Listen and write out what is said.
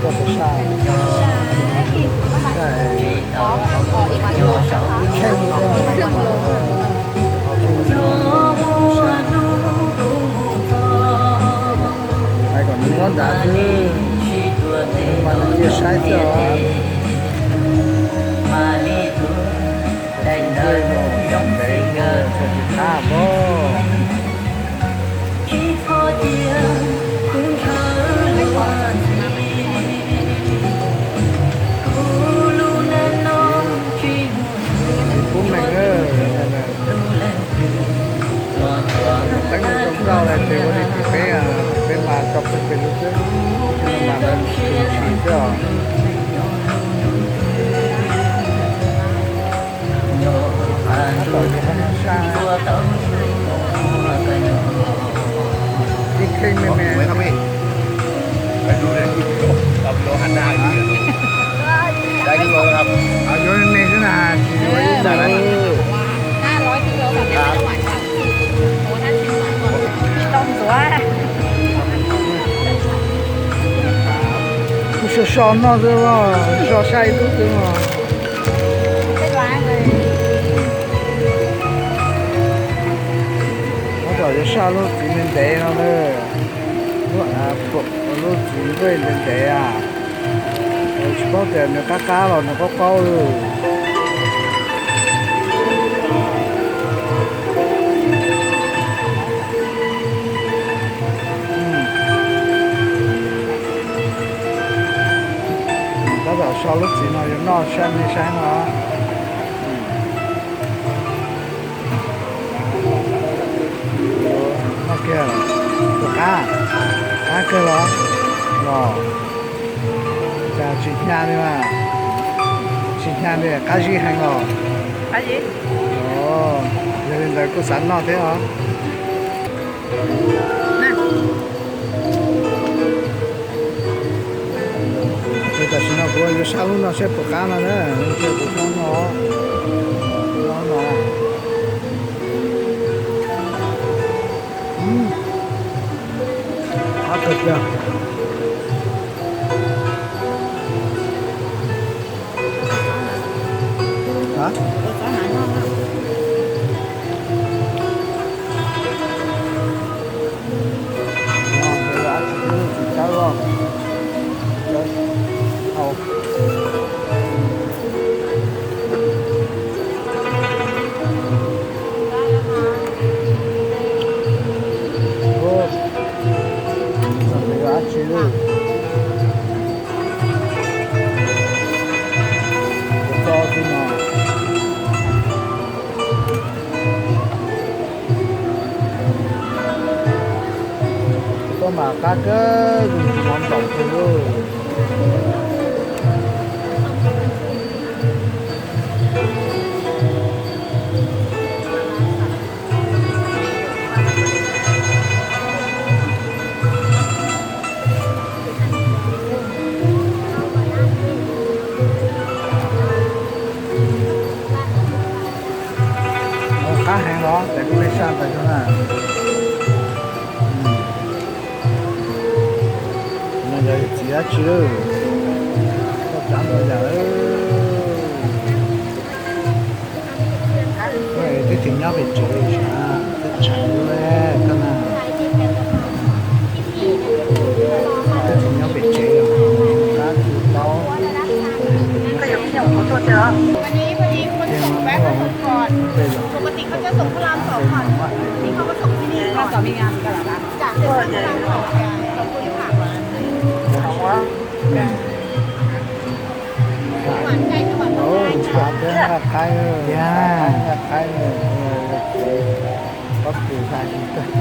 Koj puas saj? Saj, ib tsheej, hais kom nws muab nrad xwb, mas nws cia saib xwb os. Ntev no, txog tsis qab pob. Tsis pub meej, teeb zoo nkauj li ces ua li tim peb, peb mas tso pes pes lug xwb, mas lawv tsis tshwm sim xwb os. Ib kheej me me. Yuav me me xwb na, tsis yuav ib ntawd. Kuv so so noj xwb, so saj ib lub xwb os. Tab tom yuav saj lub txiv ntev ntev no na, lub av pom, lub txiv nplej ntev ntev a, tsis paub tias nws qab qab los nws qaub qaub lawm. Tab tom so lub txiv no yuav noj sab me sab no. Noj kiag, tus qab, qab kawg los, los, cas tsis hnyav li mas, tsis hnyav li, qab zib heev los. Yog li ntawd kuj xav noj thiab os. Ces tam sim no kuv yuav saj lub no seb puas qab no na, ces kuv saj no, no no. Qab kawg kiag. Dab tsi lawm? Kuv tso xwb no. Koj mas qab kawg, zoo tsis hnov ntaus kawg li. Qab heev los ces kuv pheej saj ntawd xwb na. No yog txiv dab tsi lawm? Koj cav ntau yam lawm. Twb tsis nyob pem tsev li sav, twb tsheej lub koj na. Twb tsis nyob pem tsev, qab tsis tau. ปกติเขาจะส่งพระรามสองก่อน นี่เขาก็ส่งที่นี่ก่อน พระรามสองมีงานเหมือนกันเหรอคะ จ้ะ ส่งพระรามสอง ขอบคุณค่ะ Ntxhais thiab Nqaj Qaib, Nqaj Qaib, Pob Kws Nqaj Qaib.